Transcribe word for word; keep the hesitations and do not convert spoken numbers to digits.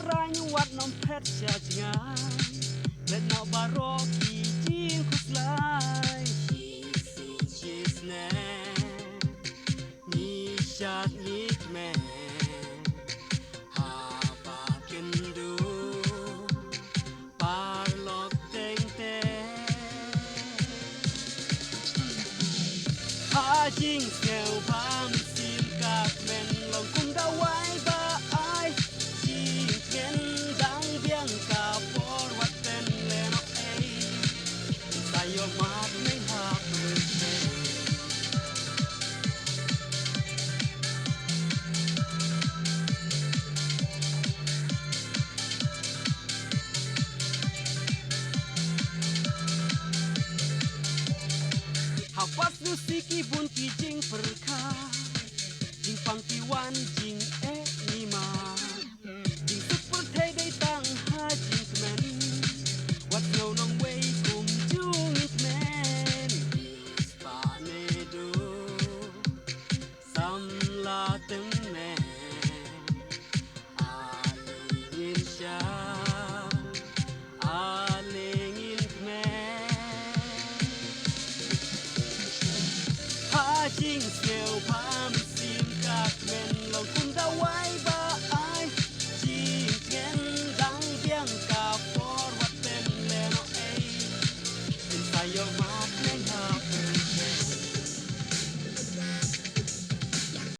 Rang wat nym phet sha jngai. Let na baroh ki jingkhuslai. Shisien shisien ngi shad ngi kmen. Haba kynduh paralok teng teng. Ha jingsngew ba mynsiem ka kmen long kum dawai ba ai. Jingkmen dang biang ka por wat pynlehnohei. Sa ïohmad mei ha pyrthei. Ha pas nu si ki bun ki jingpyrkhat. Jingpang ki wan jingeh ngi ma. Jingsuk pyrthei dei tang ha jingkmen. Wat sngew nongwei kumjuh ngin kmen. Spah ne duh samla tymmen. Ale ngin shah, ale ngin kmen. Ha jingsngew ba mynsiem ka kmen long kum dawai ba ai. Jingkmen dang biang ka por wat pynlehnohei. Pynsaïoh ma